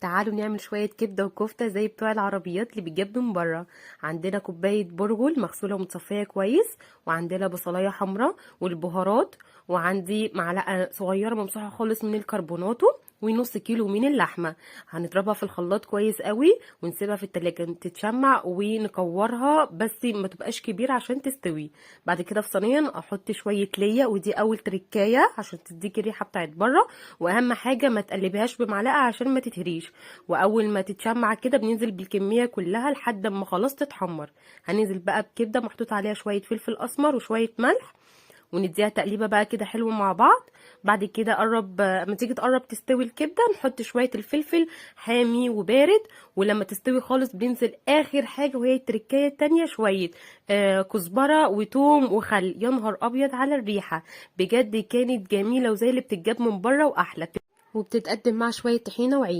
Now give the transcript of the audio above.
تعالوا نعمل شوية كبدة وكفتة زي بتوع العربيات اللي بتجيب من بره. عندنا كوباية برغل مغسولة ومتصفية كويس، وعندنا بصلاية حمراء والبهارات، وعندي معلقة صغيرة ممسوحة خالص من الكربوناتو، ونص كيلو من اللحمة. هنضربها في الخلاط كويس قوي ونسيبها في التلاجة تتشمع ونكورها، بس ما تبقاش كبيرة عشان تستوي. بعد كده في صينية احط شوية ليا، ودي اول تركاية عشان تديكي الريحة بتاعت بره. واهم حاجة ما تقلبيهاش بمعلقة عشان ما تتهريش. واول ما تتشمع كده بننزل بالكمية كلها لحد ما خلاص تتحمر. هننزل بقى بكبدة محطوط عليها شوية فلفل اسمر وشوية ملح، ونديها تقليبه بقى كده حلو مع بعض. بعد كده قرب اما تيجي تقرب تستوي الكبده نحط شوية الفلفل حامي وبارد. ولما تستوي خالص بننزل اخر حاجة، وهي التركايه التانية، شوية كزبره وتوم وخل. يا نهار ابيض على الريحة، بجد كانت جميلة وزي اللي بتتجاب من بره واحلى. وبتتقدم مع شوية طحينه وعيش.